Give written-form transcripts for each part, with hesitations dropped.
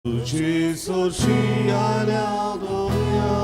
तुजी सोशी आल्या दोन्या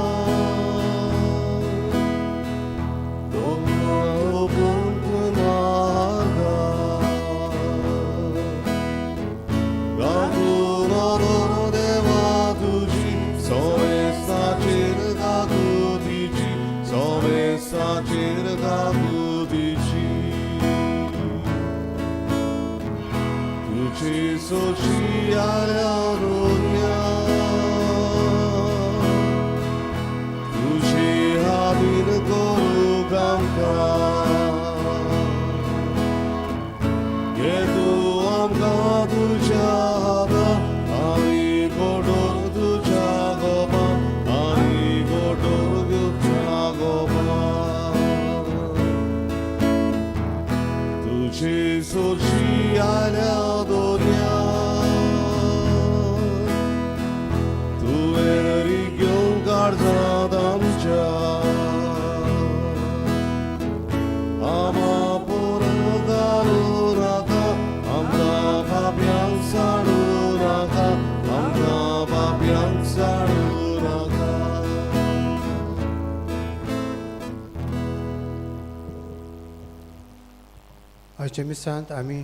आयच्या मिसांत आमी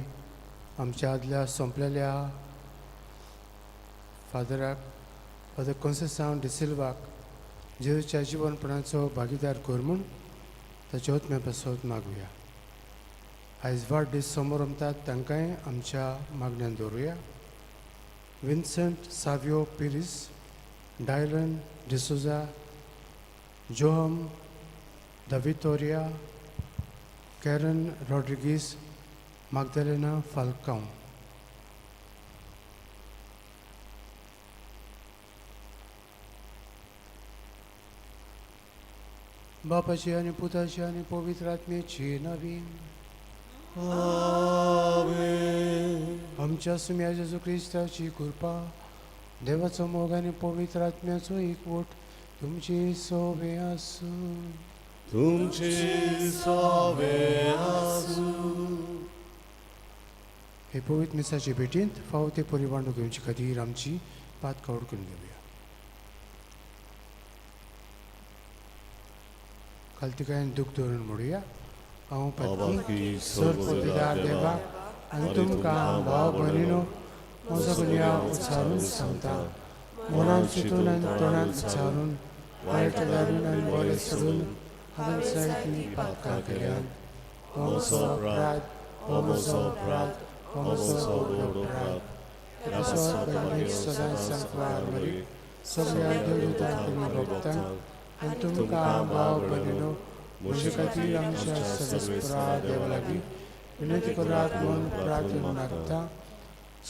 आमच्या आदल्या सोंपलेल्या फादराक फादर कोन्सेसांव डिसिल्वाक जेजूच्या जिवनपणाचो भागीदार कर म्हूण ताच्या ओतम्या पासत मागुया. आयज वाडदीस समारंभात तांकांय आमच्या मागण्यान दवरुया. Vincent Savio Pires, Dylan D'Souza, Joham Davitoria, Karen Rodrigues, Magdalena Falcao. बापाची आनी पुताची आनी पवित्र आत्म्याची नवीन आमेन. आमच्या सुम्या जेजू क्रिस्ताची कृपा, देवाचो मोग आनी पवित्र आत्म्याचो एकवट तुमची सोबे आसूं. तुमची सोबे आसूं. हे पवित्र मिसाचे भेटींत फावो ते परी वांटो घेवचे खातीर आमची पात कवड करून घेवया. खालतिकायेन दूख धरून म्हणुया. हांव पातकी सरपोतेदार देवाक आनी तुमकां भाव भयणीनो म्हजो गुन्यांव उच्चारून सांगता. मनान चिंतून आनी तोंडान उच्चारून, वायट धाडून आनी बरें सोडून हांवें जायतीं पातकां केल्यात. हो म्हजो अपराध, हो म्हजो अपराध, हो म्हजो व्हड अपराध. सदांच सांकवार मरी सगळ्या देवदूतांक आनी भक्तांक आनी तुमकां भाव भयणीनो म्हजे खातीर आमच्या सर्वेस्परा देवा लागीं विनंती करात म्हूण प्रार्थना मागता.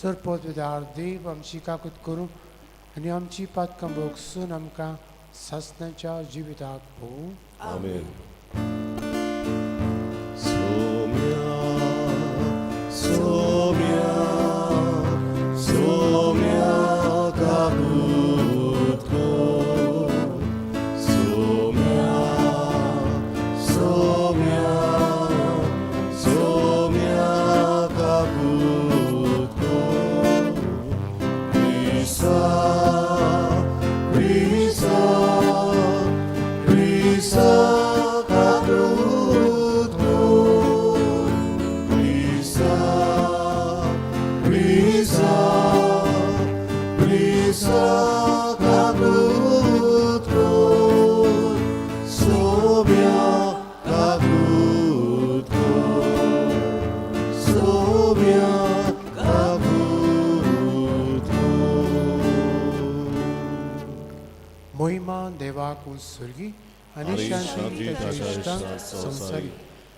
सरपोतदार देव आमची काकूत करूं आनी आमची पातकां भोगसून आमकां सासणाच्या जिविताक भोवूं. आमेन. सोम्या सोम्या सोम्या काकूत कर. सोम्या सोम्या सोम्या काकूत कर. क्रिस्ता क्रिस्ता क्रिस्ता काकूत कर. क्रिस्ता क्रिस्ता क्रिस्ता काकूत कर. सोम्या काकूत कर. सोम्या काकूत कर. मोहिमा देवाक सुर्गी आनी शांती ताच्या इश्टांक संवसारी.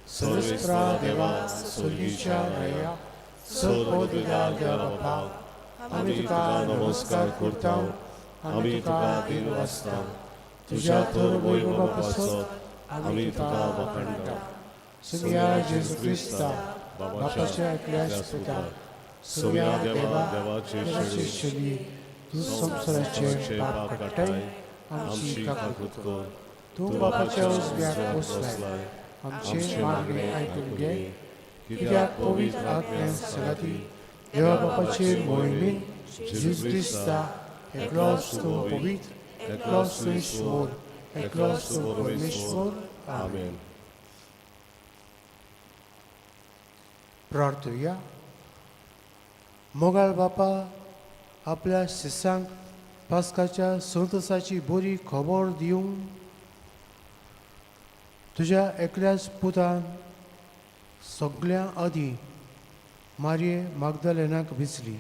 सर्वेस्परा देवा सुर्गीच्या रया सरपोतदार देवा बापा, आमी तुका नमस्कार करता, आमी तुका दिल वाचता. तुज्या थर वैभवा पासत आमी तुका वाखाणटा. सुम्या जेजू क्रिस्ता बापाच्या एकल्याच पुता, सुम्या देवा देवाचे शली, तूं संवसाराचे पाप काडटाय, आमची काकूत कर. तूं बापाच्या उजव्याक बसलाय, आमचे मागणे आयकून घे. कित्याक पवित्र आत्म्यान सगाती देवा बापाचे मोहिमेन जेजू क्रिस्ता एकलोच तूं पवित्र, एकलोच तूं ईश्वर, एकलोच तूं परमेश्वर. आमेन. प्रार्थुया. मोगाळ बापा, आपल्या शिसांक पास्काच्या संतोसाची बरी खबर दिवंक तुज्या एकल्याच पुतान सगळ्यां आदीं मारये मागदालेनाक विचली.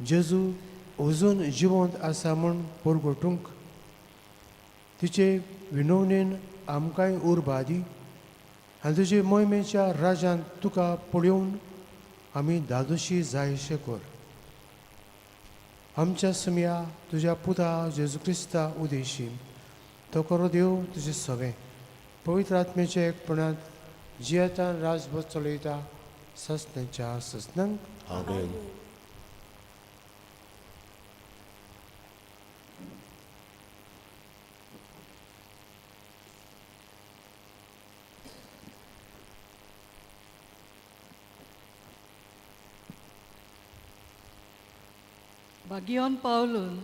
जेजू अजून जिवंत आसा म्हूण परगटूंक तिचे विनवणेन आमकांय उर्बा दी आनी तुजे मोहिमेच्या राजान तुका पळोवन आमी धादोशी जायशे कर. आमच्या समया तुज्या पुता जेजू क्रिस्ता उदेशी तो करो देव तुजें सवें पवित्र आत्म्याच्या एकपणांत जियेतान राजभर चलयता ससनाच्या ससनांक. आमेन. बागियोन पावलून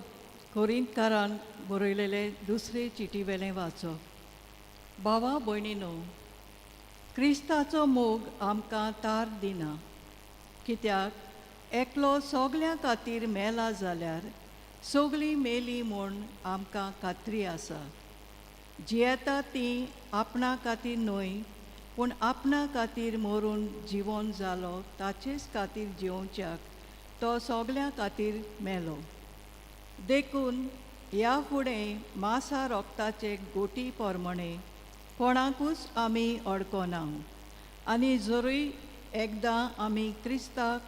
कोरिंतकारान बरयलेले दुसरे चिटी वेलें वाचप. भावा भयणीनो, क्रिस्ताचो मोग आमकां तार दिना, कित्याक एकलो सगल्यां खातीर मेला जाल्यार सगलीं मेलीं म्हूण आमकां खात्री आसा. जियेता तीं आपणा खातीर न्हय, पूण आपणा खातीर मरून जिवन जालो ताचेच खातीर जिवोवच्याक तो सगल्यां खातीर मेलो. देखून ह्या फुडें मासा रोगताचे गोटी प्रमाणे कोणाकूच आमी अडकना. आनी जरूय एकदां आमी क्रिस्ताक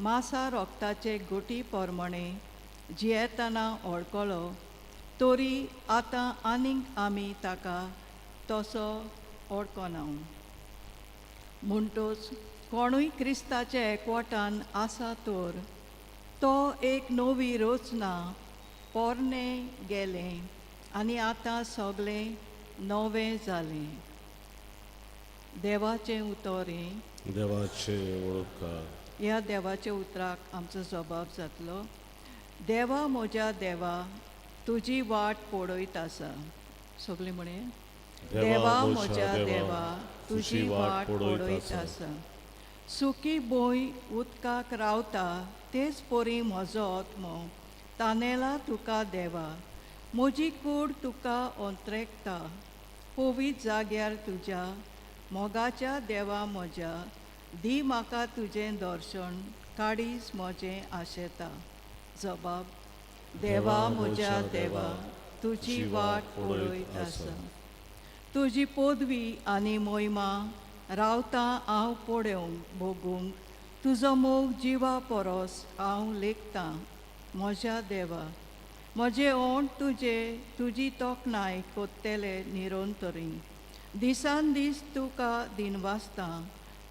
मासा रोगताचे गोटी प्रमाणे जियेतना अडकलो, तरी आतां आनीक आमी ताका तसो अडकना. म्हणटच कोणूय क्रिस्ताच्या एकवटान आसा तर तो एक नवी रचना, पोरणें गेलें आनी आतां सगळें नवें जालें. देवाचें उतर हें. देवाचे वळख. ह्या देवाच्या उतराक आमचो जबाब जातलो. देवा म्हज्या देवा, तुजी वाट पळयत आसा. सगळीं म्हणे, देवा म्हज्या देवा, तुजी वाट पळयत आसा. सुकी भूंय उदकाक रावता तेच परी म्हजो आत्मो तानेला तुका देवा. म्हजी कूड तुका अंत्रेकता पवित्र जाग्यार तुज्या मोगाच्या देवा म्हज्या, दी म्हाका तुजें दर्शन, काडीस म्हजें आशेता. जबाब, देवा म्हज्या देवा, तुजी वाट पळयत आसा. तुजी पदवी आनी मोहिमा रावता हांव पळोवंक भोगूंक, तुजो मोग जिवा परस हांव लेखतां म्हज्या देवा. म्हजे ओंठ तुजे तुजी तोखणाय कोत्तेले निरंतरी, दिसान दीस तुका दिनवासता,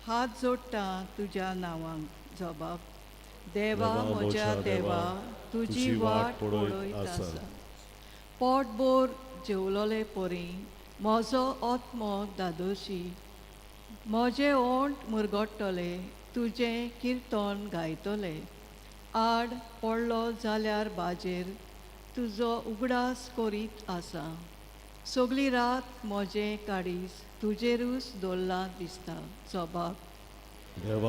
हात जोडटा तुज्या नांवाक. जबाब, देवा म्हज्या देवा, तुजी वाट पळयत आसा. पोटभर जेवलोले परी म्हजो आत्मो दादोशी, म्हजे ओंठ मुरगट्टले तुजें किर्तन गायतले. आड पडलो जाल्यार बाजेर तुजो उगडास करीत आसा. सगली रात म्हजें काडीस तुजेरूच दवरलां दिसता. जबाब,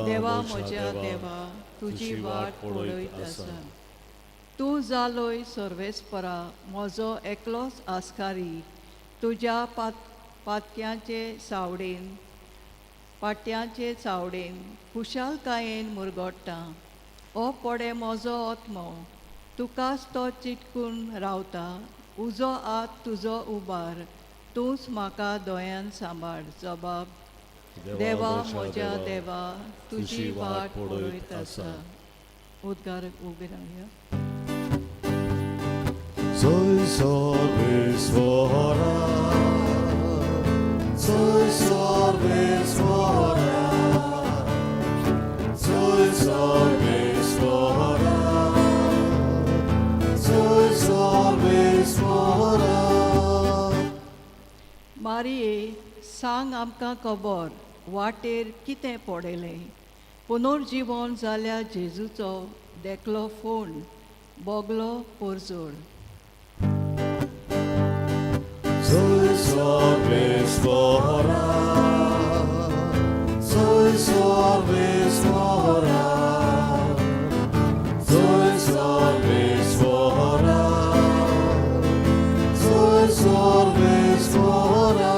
देवा म्हज्या देवा, तुजी वाट पळयत आसा. तूं जालोय सर्वेस्परा म्हजो एकलोच आस्कारी, तुज्या पातक्यांचे सावडेन पाट्यांचे चावडेन खुशालकायेन मुरगोट्टा. ओ पडे म्हजो आत्मो तुकाच तो चिटकून रावता, उजो आत तुजो उबार, तूंच म्हाका दोयान सांबाळ. जबाब, देवा म्हज्या देवा, तुजी वाट पळयत आसा. उद्गार उबे रावया. जय सर्वेश्वरा, जय सर्वेश्वरा, जय सर्वेश्वरा, जय सर्वेश्वरा. मारिये, सांग आमकां खबर वाटेर कितें पडलें. पुनर्जिवन जाल्या जेजूचो देखलो फोण. बोगलो पोरजोड. Soy sorvesvora, soy sorvesvora, soy sorvesvora, soy sorvesvora.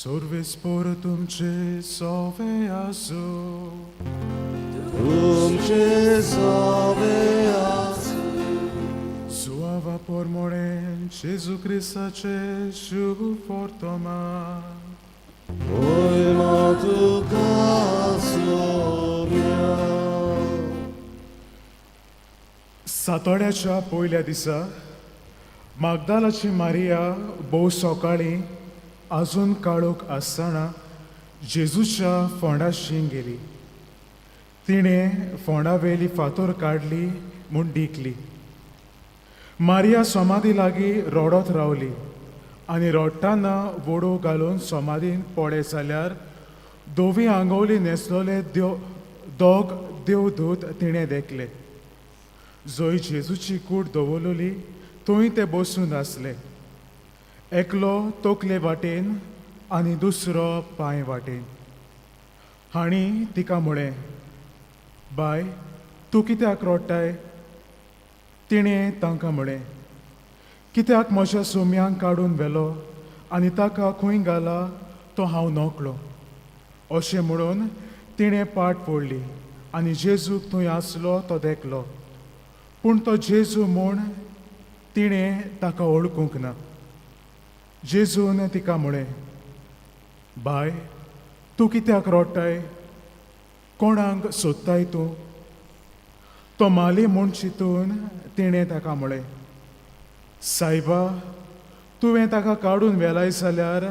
Sorves por तुमचे सोवे आसो. तुमचे सोवे आसूं. Suava por moren Gesù Cristace shu fortoma. मोयमा तुका सोम्या. सातोड्याच्या पयल्या दिसा मागदालाची मारिया भोव सकाळीं आजून काळोख आसतना जेजूच्या फोंडाशी गेली. तिणें फोंडावेली फातोर काडली म्हूण डिकली. मारिया समाधी लागीं रडत रावली आनी रडटाना वडो घालून समाधीन पळय जाल्यार धवी आंगवली न्हेसलोले देव दोग देवदूत तिणें देखले. जंय जेजूची कूड दवरलेली थंय ते बसून आसले, एकलो तकले वाटेन आनी दुसरो पांय वाटेन. हांणी तिका म्हळें, बाय तूं कित्याक रडटाय? तिणें तांकां म्हळें, कित्याक म्हज्या सोम्यांक काडून व्हेलो आनी ताका खंय घाला तो हांव नकळो. अशें म्हणून तिणें पाट पडली आनी जेजूक थंय आसलो तो देखलो, पूण तो जेजू म्हूण तिणें ताका वळखूंक ना. जेजून तिका म्हळें, बाय तूं कित्याक रडटाय? कोणाक सोदताय तूं? तो माली म्हूण चिंतून तिणें ताका म्हळें, सायबा तुवें ताका काडून व्हेलाय जाल्यार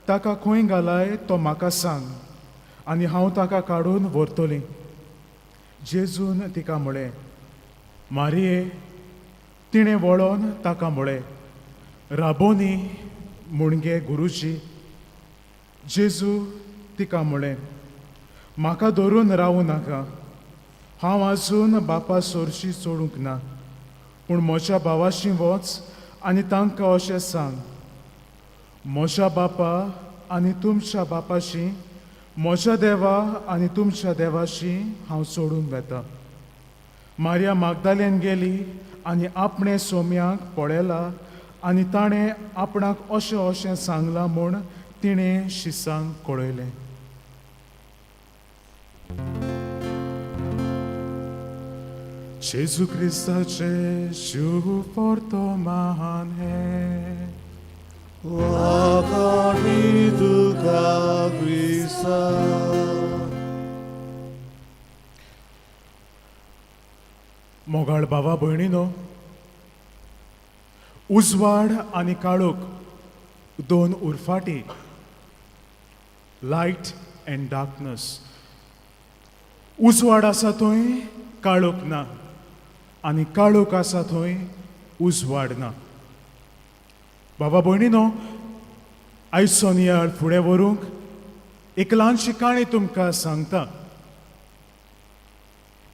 ताका खंय घालाय तो म्हाका सांग आनी हांव ताका काडून व्हरतलीं. जेजून तिका म्हळें, मारिये. तिणें वळोन ताका म्हळें, राबोनी म्हणगे गुरुजी. जेजू तिका म्हळें, म्हाका धरून रावूं नाका, हांव आजून बापा सोरशी चडूंक ना, पूण म्हज्या भावाशी वच आनी तांकां अशें सांग, म्हज्या बापा आनी तुमच्या बापाशी, म्हज्या देवा आनी तुमच्या देवाशी हांव सोडून वता. मारिया मागदालेन गेली आनी आपणे सोम्याक पळयला आनी ताणें आपणाक अशें अशें सांगलां म्हूण तिणें शिसांक कळयलें. जेजू क्रिस्ताचे शू पोर्तोमान हें. वाखाणी तुका क्रिस्ता. मोगाळ भावा भयणीनो, उजवाड आनी काळोख दोन उरफाटी, लायट अँड डार्कनस. उजवाड आसा थंय काळोख ना आनी काळोख आसा थंय उजवाड ना. बाबा भयणीनो, आयचो नियाळ फुडें व्हरूंक एक ल्हानशी काणी तुमकां सांगता.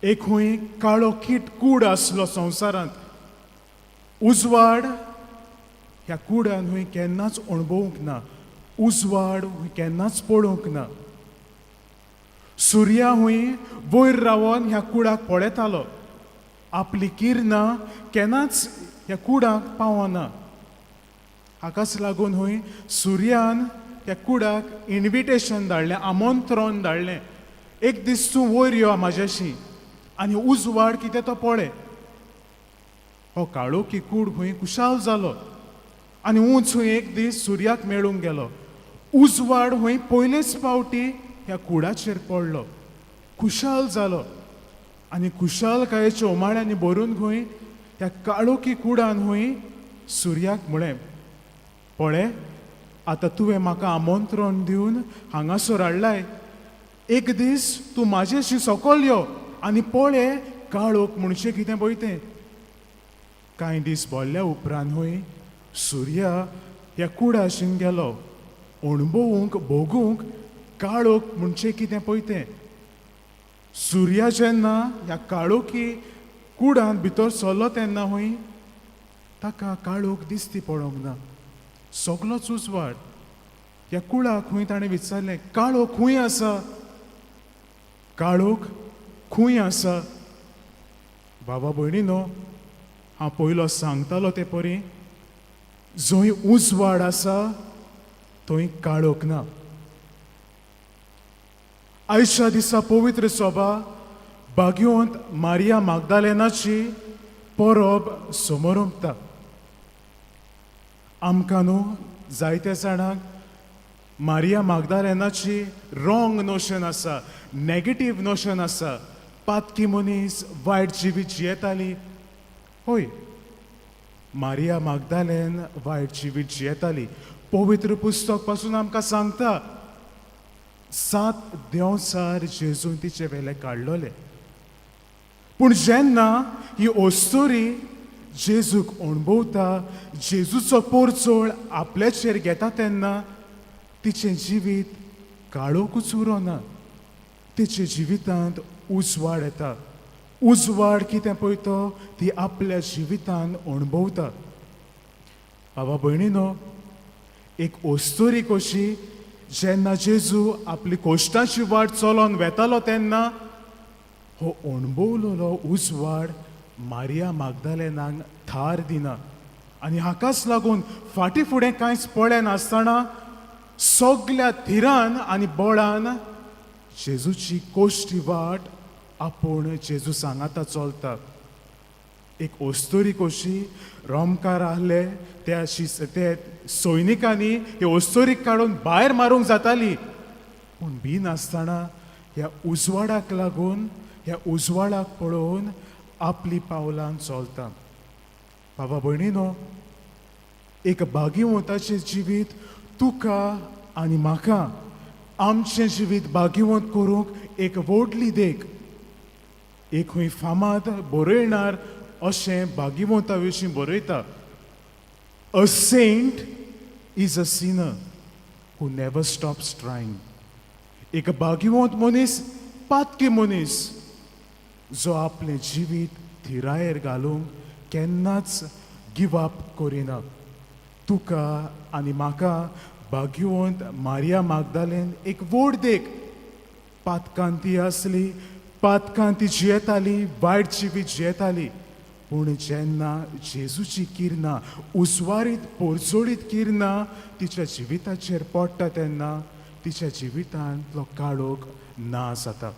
एक खंय काळो कीट कूड आसलो संवसारांत. उजवाड ह्या कुडान हुंय केन्नाच अणभवूंक ना, उजवाड हुंय केन्नाच पळोवंक ना. सुर्या हुंय वयर रावन ह्या कुडाक पळयतालो, आपली किरणां केन्नाच ह्या कुडाक पावना. हाकाच लागून हुंय सुर्यान ह्या कुडाक इन्विटेशन धाडलें, आमंत्रण धाडलें, एक दीस तूं वयर यो म्हाज्याशी आनी उजवाड कितें तो पळय. हो काळोखी कूड खंय खुशाल जालो आनी उंच खंय एक दीस सुर्याक मेळूंक गेलो. उजवाड खंय पयलेच फावटी ह्या कुडाचेर पडलो, खुशाल जालो आनी खुशालकायेच्या उमाळ्यांनी भरून खंय ह्या काळोखी कुडान खंय सुर्याक म्हळें, पळय आतां तुवें म्हाका आमंत्रण दिवन हांगासर हाडलाय, एक दीस तूं म्हाजेशी सकयल यो आनी पळय काळोख म्हणचें कितें पळय तें. कांय दीस भरल्या उपरांत हय सुर्या ह्या कुडाशीन गेलो अणभवूंक भोगूंक काळोख म्हणजे कितें पळय तें. सुर्या जेन्ना ह्या काळोखी कुडांत भितर सरलो तेन्ना हूंय ताका काळोख दिसती पडोंक ना, सगलोच उजवाड. ह्या कुळाक खूंय ताणें विचारलें, काळोख खूंय आसा, काळोख खूंय आसा? बाबा भयणीनो, हांव पयलो सांगतालो ते परी, जंय उजवाड आसा थंय काळोख ना. आयच्या दिसा पवित्र सभा बागयोंत मारिया मागदालेनाची परब समोरमता. आमकां न्हू जायते जाणांक मारिया मागदालेनाची रॉंग नोशन आसा, नॅगेटीव नोशन आसा. पातकी मनीस वायट जिवीत जियेताली. हय, मारिया मागदालेन वायट जिवीत जियेताली. पवित्र पुस्तक पासून आमकां सांगता, 7 देंवचार जेजून तिचे वेले काडलोले. पूण जेन्ना ही अस्तुरी जेजूक अणभवता, जेजूचो पोरचोळ आपल्याचेर घेता, तेन्ना तिचें जिवीत काळोखूच उरोना, तिचे जिवितांत उजवाड येता. उजवाड कितें पळय तो ती आपल्या जिवितांत अणभवता. बाबा भयणीनो, एक अस्तुरी कशी जेन्ना जेजू आपली कोश्टाची वाट चलोन वेतालो तेन्ना हो अणभवलेलो उजवाड मारिया मागदालेनाक थार दिना. आनी हाकाच लागून फाटीं फुडें कांयच पळयनासतना सगल्या थिरान आनी बळान जेजूची कोश्टी वाट आपूण जेजू सांगाता चलता. एक अस्तुरी कशी रोमकार आहले त्या ते सैनिकांनी हे अस्तुरीक काडून भायर मारूंक जाताली, पूण बी नासतना ह्या उजवाडाक लागून, ह्या उजवाडाक पळोवन आपली पावलां चलता. बाबा भयणीनो, एक भाग्यवंताचें जिवीत तुका आनी म्हाका आमचें जिवीत भाग्यवंत करूंक एक व्हडली देख. एक खंय फामाद बरयणार अशें भाग्यवंता विशीं बरयता, a saint is a sinner who never stops trying. एक भाग्यवंत मनीस पातकी मनीस जो आपलें जिवीत थिरायेर घालूंक केन्नाच गिव अप करिना. तुका आनी म्हाका भाग्यवंत मारिया मागदालेन एक व्हड देख. पातकान ती आसली, पातकान ती जियेताली, वायट जिवीत जियेताली, पूण जेन्ना जेजूची किरणां, उजवारीत पोरजोळीत किरणां तिच्या जिविताचेर पडटा तेन्ना तिच्या जिवितांतलो काळोख ना जाता.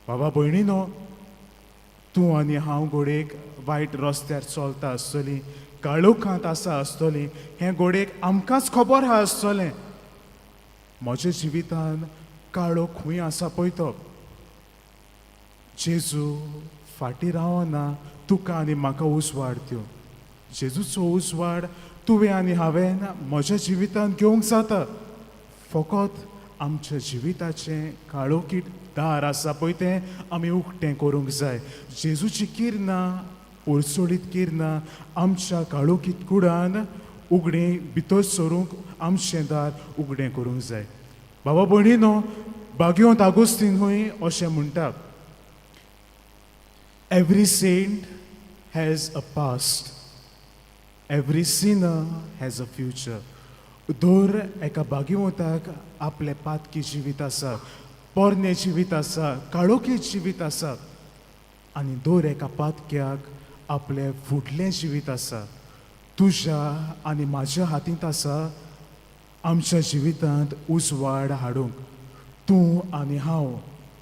बाबा भयणीनो, तूं आनी हांव घोडेक वायट रस्त्यार चलता आसतली, काळोखांत आसा आसतली, हें घोडेक आमकांच खबर आहा आसतलें. म्हज्या जिवितान काळोख खंय आसा पळय तो. जेजू फाटीं रावना तुका आनी म्हाका उजवाड दिवं. जेजूचो उजवाड तुवें आनी हांवें म्हज्या जिवितांत घेवंक जाता. फकत आमच्या जिविताचें काळोखीट दार आसा पळय तें आमी उक्तें करूंक जाय. जेजूची किरणां, पोरसोळीत किरणां आमच्या काळोखीत कुडान उगडें भितर सरूंक आमचें दार उगडें करूंक जाय. बाबा भयणीनो, भाग्यवंत आगोस्तीन हूंय अशें म्हणटा, every saint has a past, every sinner has a future. दर एका भाग्यवंताक आपलें पातकी जिवीत आसा, पोरणें जिवीत आसा, काळोखी जिवीत आसा, आनी दर एका पातक्याक आपलें फुडलें जिवीत आसा. तुज्या आनी म्हाज्या हातींत आसा आमच्या जिवितांत उजवाड हाडूंक. तूं आनी हांव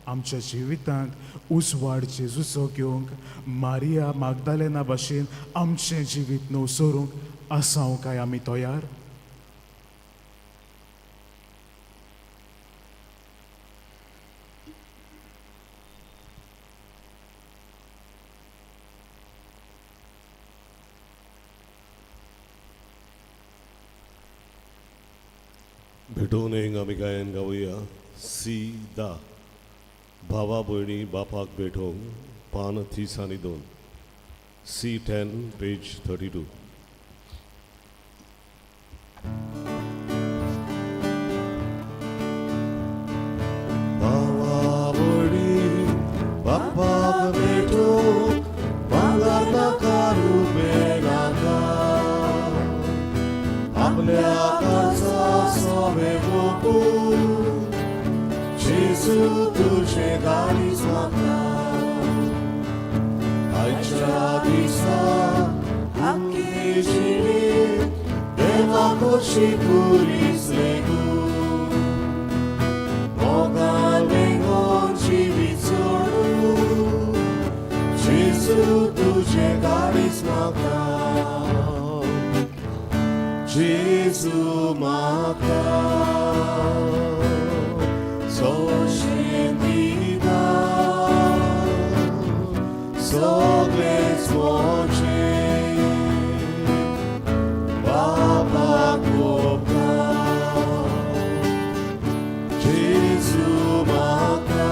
आमच्या जिवितांत उजवाड जेजूचो घेवंक मारिया मागदालेना भाशेन आमचें जिवीत नवसरूंक आसाव काय आमी तयार? भेटोवन एक आमी गायन गावया सी दा भावा भयणी बापाक भेटोवंक पान 30 आनी 2 C 10 page 32. जेजू तुजें काळीज म्हाका आयच्या दिसा आख्खी जिणेंत देवा खोशी पुरीस लेगून मोगान वेंगोवन जिवीत सोडून जेजू तुजें काळीज म्हाका जेजू म्हाका सोंशें दिता सगळेंच म्हजें बाबाक ओंपता जेजू म्हाका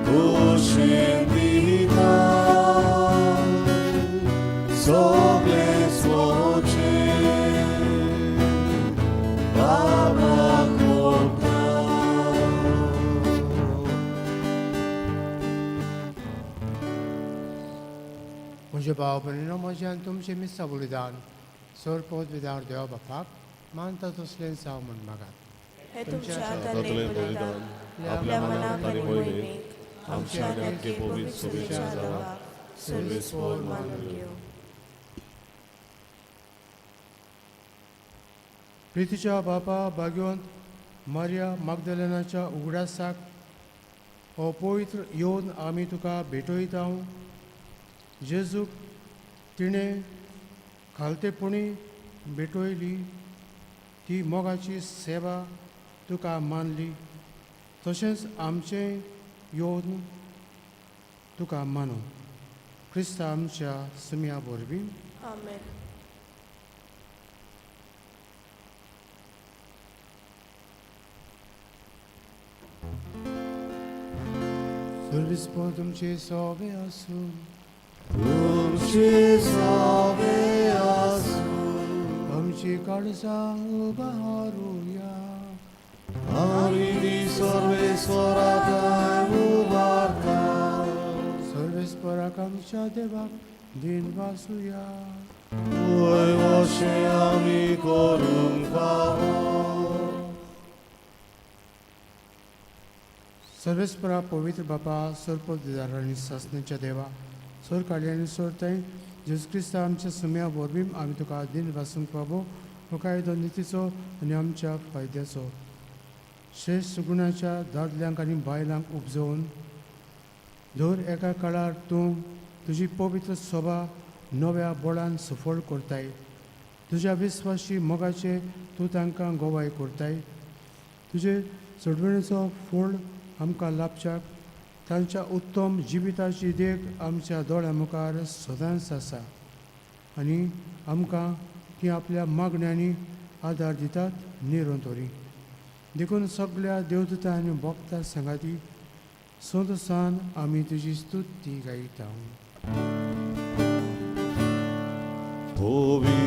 खोशेन दिता सगळेंच म्हजें बाबाक ओंपता. म्हज्या भाव भयणीनो म्हजें आनी तुमचें मिसां बलिदान सर पदवीदार देवा बापाक मानता तसलें जावं म्हूण मागात. हे तुमच्या हातांतलें हातांतलें बलिदान बलिदान आपल्या मनाक आनी मोहिमेक आमच्या आमच्या आनी आनी पवित्र शुभेच्छा शुभेच्छा देवाक सर्वेस्पोर मानून घेवं. प्रितीच्या बापा भाग्यवंत मारिया मागदलेनाच्या उगडासाक हो पवित्र येवन आमी तुका भेटयता. जेजूक तिणें खालतेपणी भेटयली ती मोगाची सेवा तुका मानली, तशेंच आमचें येवन तुका मानू क्रिस्ता आमच्या सुम्या वरवीं. आमेन. सर्वेस्पोर तुमचे सोबे आसूं. तुमचे सोबे आसूं. आमची काळजां उबारुया. आमी ती सर्वेस्वरा थंय उबारता. सर्वेस्पराक आमच्या देवाक दिन वासुया. वय अशें आमी करूंक फावो. सर्वेस्परा पवित्र बापा, सरपदार आनी सासणाच्या देवा, सोर काडली आनी सोरताय जेजू क्रिस्ता आमच्या सुम्या वरवीं आमी तुका दिन वासूंक फावो हो कायदो नितीचो आनी आमच्या फायद्याचो. श्रेश्ठ सुगुणाच्या दादल्यांक आनी बायलांक उपजोवन दर एका काळार तूं तुजी पवित्र सभा नव्या बळान सफळ करताय. तुज्या विस्वाशी मोगाचे तूं तांकां गवाय करताय. तुजे सोडवणेचो फळ आमकां लाभच्याक तांच्या उत्तम जिविताची देख आमच्या दोळ्या मुखार सदांच आसा आनी आमकां ती आपल्या मागण्यांनी आदार दितात निरंतरी. देखून सगळ्या देवदूतां आनी भक्तां सांगाती संतोसान आमी तुजी स्तुती गायता. पवी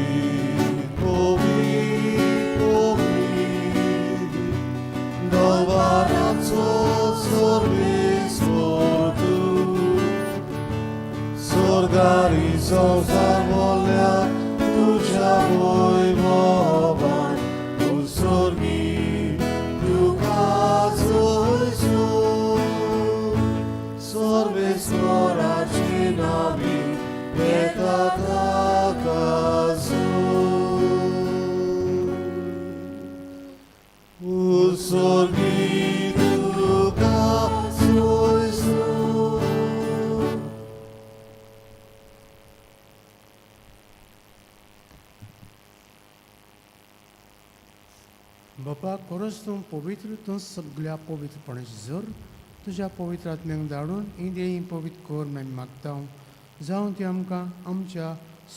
पवी पवी दरबाराचो सर्वेस्पर तूं, स्वर्गारी संवसार भरल्या तुज्या वैभवान, उत्सर्गी तुका जयसूं. सर्वेस्पराचे नांवी येता ताका उत्सर्गी तुका जयसूं. बापा, खरोच तूं पवित्र, तूं सगळ्या पवित्रपणाची जर तुज्या पवित्र आत्म्यांक धाडून ही देही पवित्र कर म्हण आमी मागता, जावं ती आमकां आमच्या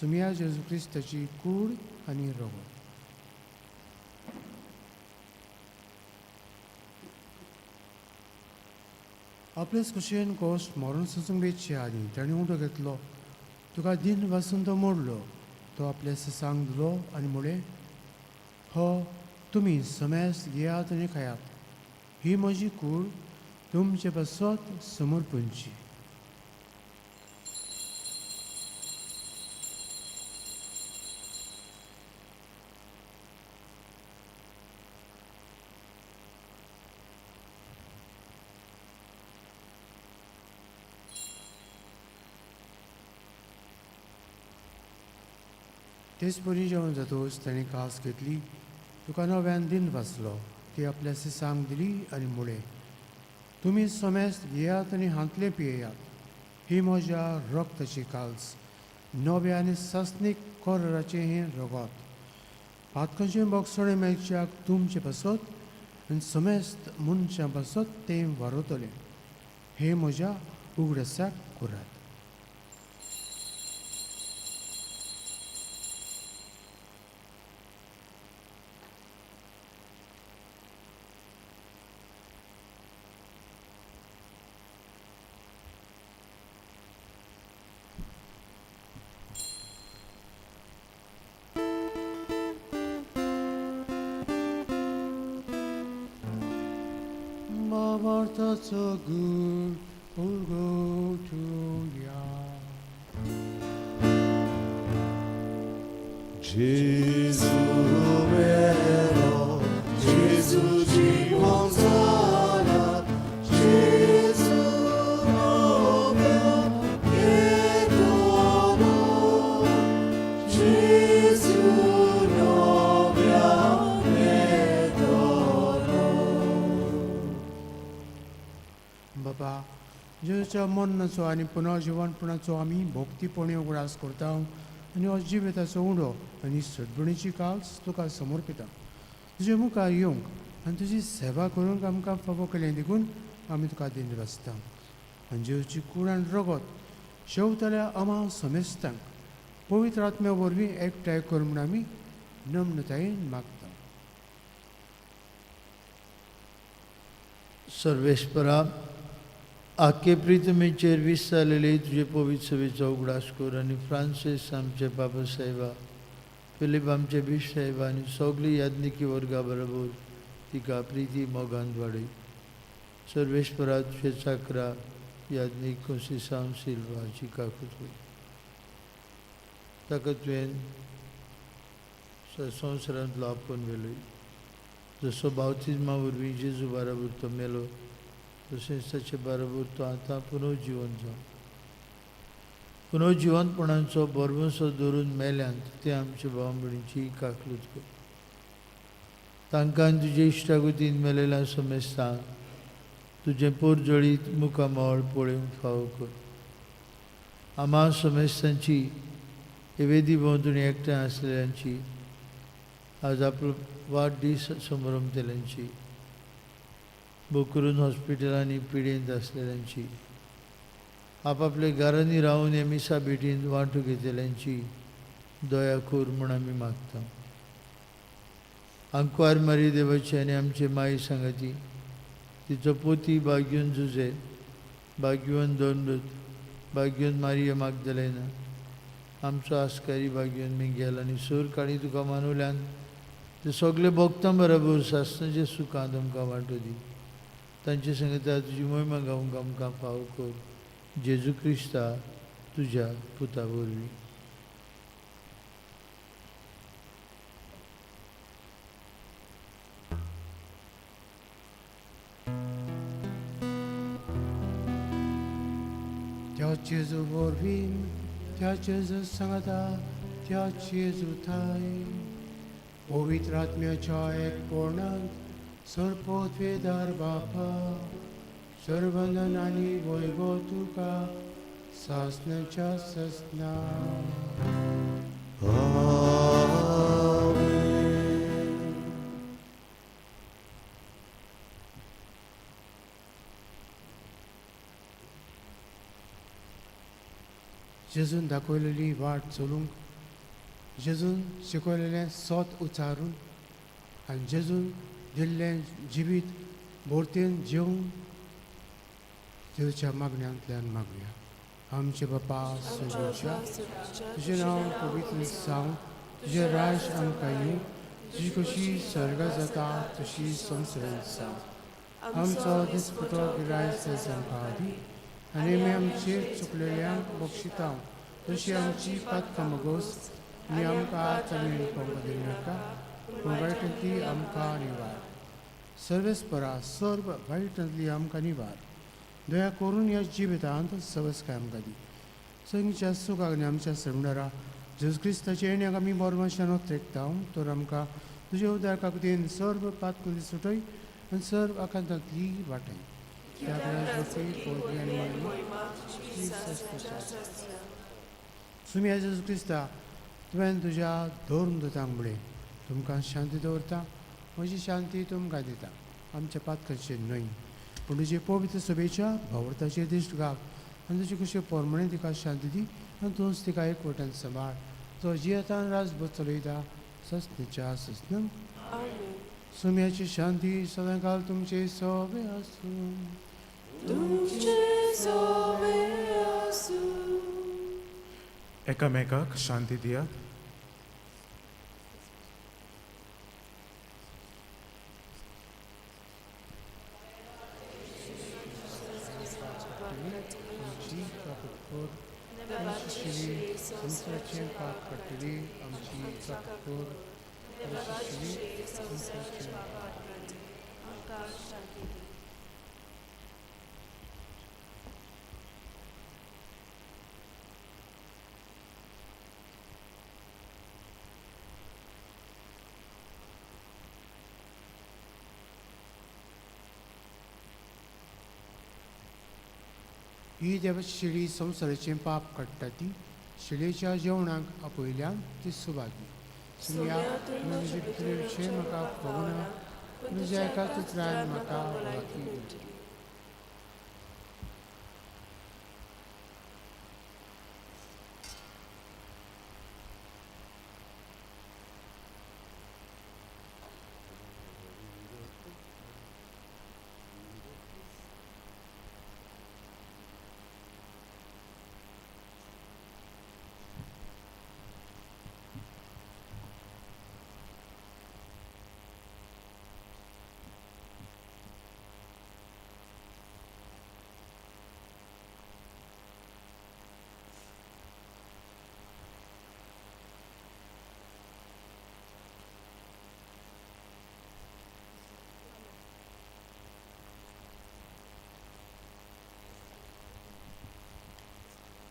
सुम्या जेजू क्रिस्ताची कूड आनी रगत. आपलेच खुशयेन कोश मरण सोसूंक वेचचे आदीं ताणें उठो घेतलो, तुका दिन वासून तो मोडलो, तो आपल्या ससांक दिलो आनी म्हळें, हो तुमी समेस्त घेयात आनी खायात, ही म्हजी कूड तुमचे पासत समर्पणची. तेच परी जेवण जातकच ताणें कास घेतली, तुका नव्यान दिन वाचलो, ती आपल्या सिसांक दिली आनी मुळें, तुमी समेस्त घेयात आनी हांतलें पियेयात. ही म्हज्या रक्ताची काल्स, नव्या आनी सासणीक कोराचें हें रगत. पातकांचें बोगसणें मेळच्याक तुमचें पासत आनी समेस्त मनशां पासत तें वारवतलें. हें म्हज्या उगडासाक करात. That's a good will go to Yah. Gesù vero, Gesù ci consola, Gesù nobile e dono, Gesù nobile e dono. बाबा, जेजूच्या मरणाचो आनी पुनर्जिवनपणाचो आमी भक्तीपणी उगडास करता आनी हो जिविताचो उडो आनी सडबणीची काल्स तुका समर्पिता. तुजे मुखार येवंक आनी तुजी सेवा करूंक आमकां फावो केलें देखून आमी तुका दिन वाचता. आनी जेजूची कूड आनी रगत शेवतल्या आमा समेस्तांक पवित्र आत्म्या वरवीं एकठांय कर म्हूण आमी नम्रतायेन मागता. सर्वेस्परा, आखे प्रितमेचेर वीस जालेले तुजे पवित्र सभेचो उगडास कर आनी फ्रांसीस आमचे बाबा साहेबा, फिलीप आमचे बीश साहेबा आनी सगळी याज्ञिकी वर्गा बरोबर तिका प्रिती मोगान वाडय. सर्वेस्परा, तुजे चाकरा याज्ञीक कोंसिसांव सिल्वाची काकूत ताका तुवें संवसारांतलो आपोवन व्हेलोय. जसो बावतिज्मा वरवीं जेजू बाराबर तो मेलो, तशेंच ताचे बाराबर तो आतां पुनर्जिवन जावं. पुनर्जिवनपणाचो भरवंसो दवरून मेल्यांत ते आमच्या भाव भयणीची काकलूत कर. तांकां तुजे इश्टागतीन मेलेल्या समेस्तांक तुजें पोरजळीत मुखामळ पळोवंक फावो कर. आमा समेस्तांची हे वेदी भोंवतणी एकठांय आसलेल्यांची आज आपलो वाडदीस समरमतल्यांची, बोकरून हॉस्पिटलांनी पिडेंत आसलेल्यांची, आपापल्या घरांनी रावन हे मिसा भेटींत वांटो घेतल्यांची दया कर म्हूण आमी मागता. आंकवार मारी देवाची आनी आमचे माई सांगाती, तिचो पोती बाग्यून जुजे, बाग्यून दोनृत, बाग्यून मारिया मागदलेना, आमचो आस्कारी बाग्यून मिंगेल आनी सूर काणी तुका मानुल्यान ते सगळे भोगतां बरोबर सासणाचे सुखांत आमकां वांटो दी. तांचे संगता तुजी मोहिमा गावंक आमकां फावो कर. जेजू क्रिस्ता तुज्या पुता वरवीं. त्या जेजू वरवीं, त्या जेजू सांगता, त्या जेजू थाय पवित्र आत्म्याच्या एकपणांत सर्पोत्वेदार बापा, सर्वंदन आनी वैभव तुका सासणाच्या ससना. जेजून दाखयलेली वाट चलूंक, जेजून शिकयलेलें सोत उचारून आनी जेजून दिल्लें जिवीत भोरतेन जेवून जेजूच्या मागण्यांतल्यान मागया. आमचे बापा सर्गाच्या, तुजें नांव पवित्र जावं, तुजें राज आमकां येवं, तुजी कशी सर्गा जाता तशी संवसारांत जावं. आमचो दिसपटो गिरायक आमकां दी आनी आमी आमचेर चुकलेल्यांक बक्षिता तशी आमची पातकां मगोस आनी आमकां चलून पळोवंक दिवनाका, पूण वायटांतली आमकां निवार. सर्वेस्परा, सर्व वायटांतली आमकां निवार. दया करून ह्या जिवितांत सवसकाय आमकां दी. संगीच्या सुखाक आनी आमच्या सवणारा जेजू क्रिस्ताच्या येण्याक आमी बोरमाशान ओत्रेकता तर आमकां तुज्या उदार काकुतीन सर्व पातकुली सुटय आनी सर्व आकांतांतली वाटय. सुम्या जेजू क्रिस्ता तुवें तुज्या धर्म दुतांक म्हणलें तुमकां शांती दवरता म्हजी शांती तुमकां दिता आमच्या पातकाचेर न्हय पूण तुजे पवित्र सभेच्या भावर्थाचेर दिश्ट घाल आनी तुजे कशे पोरमणे तिका शांती दी आनी तूंच तिका एक वटेन सांबाळ जो जियेतान राजभर चलयता सस्नेच्या सस्न. सुम्याची शांती सदांकाल तुमचे सोबे आसूं. तुमचे सोबे आसूं. एकामेकाक शांती दियात. आमची काकूट कर, संवसाराचें पाप काडटली आमची काकूट कर, संवसाराचें पाप आमकां शांती दी. ही देवाची शेळी संवसाराचें पाप काडटा ती शेळयेच्या जेवणाक आपयल्यान ती सुभागी. सुम्या तुजें भितर येवचें म्हाका फावना पूण तुज्या एकाच उतरान म्हाका भलायकी दिवची.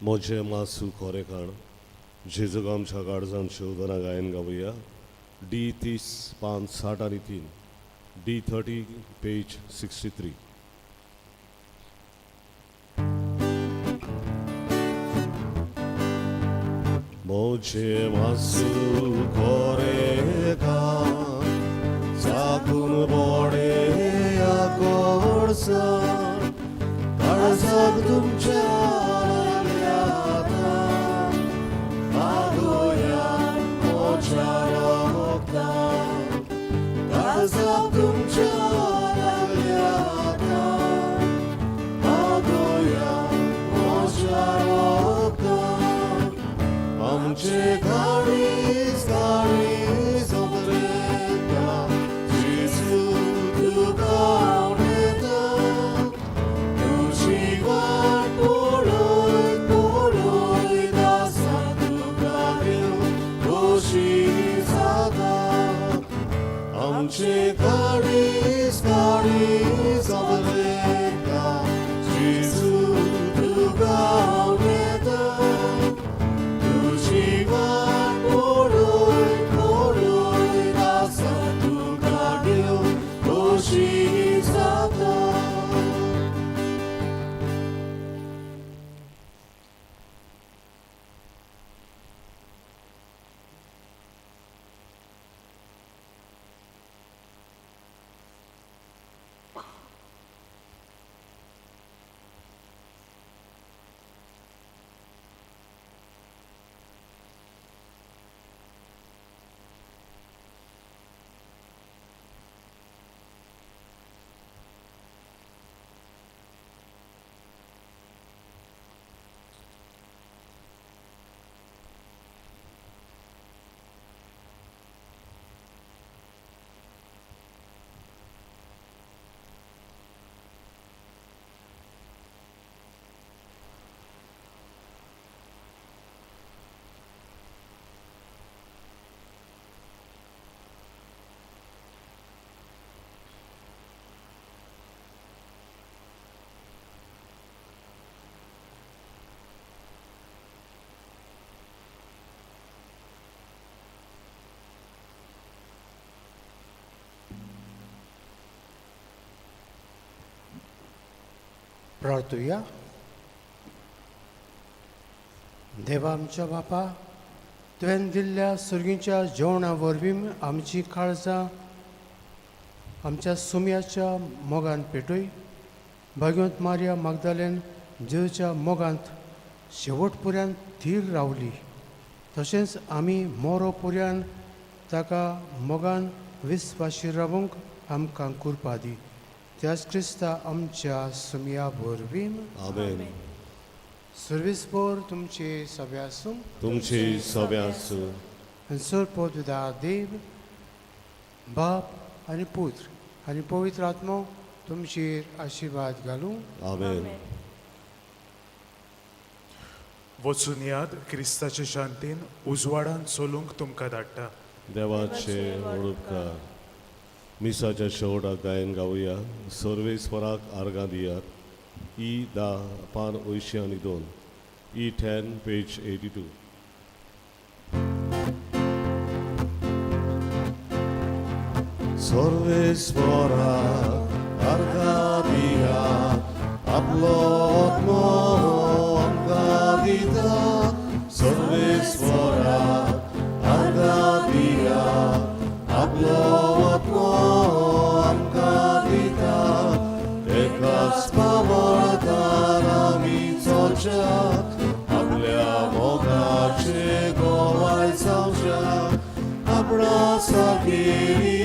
म्हजें मासू खोरें खाण जेजूक आमच्या काळजान शोधना गायन गावया. डी 30 पान 60 आनी 3, डी 30 पेज 63. म्हजें मासू खोरें खाण चाकून बोडे आकोडसाण काळजाक तुमच्या आमचे काळीज काळीज उतरता जेजू तुका उडयता तुजी वाट पळयत पळयत आसा तुका घेवन खोशी जाता. आमचे काळीज प्रार्थुया. देवा आमच्या बापा, तुवें दिल्ल्या सुर्गीच्या जेवणा वरवीं आमची काळजां आमच्या सुम्याच्या मोगान पेटय. भाग्यवंत मारिया मागदालेन जेजूच्या मोगांत शेवट पुऱ्यान थीर रावली, तशेंच आमी मोरो पुऱ्यान ताका मोगान विस्वाशी रावूंक आमकां कुरपा दी. त्याच क्रिस्ता आमच्या सुमया वरवीं. आमेन. सर्वीस पोर तुमचे सगळे आसूं. तुमची सगळ्यांस. आनी सर पोतविदा देव बाप आनी पुत्र आनी पवित्र आत्मो तुमचेर आशिर्वाद घालूं. आमेन. वचून याद क्रिस्ताचे शांतीन उजवाडान चलूंक तुमकां धाडटा. देवाचे उपकार. मिसाच्या शेवटाक गायन गावया सर्वेस्वराक आर्गां दियात. ई 10 पान 82, ई 10 पेज 82. सर्वेस्वराक आर्गां दियात, आपलो आत्मो आमकां दिता. सर्वेस्वराक आर्गां दियात, आपलो आत्मो आमकां दिता. एकाच पावळदार आमी चलच्या, आपल्या मोगाचे गोवाय जावच्या, आपणा सागेरी.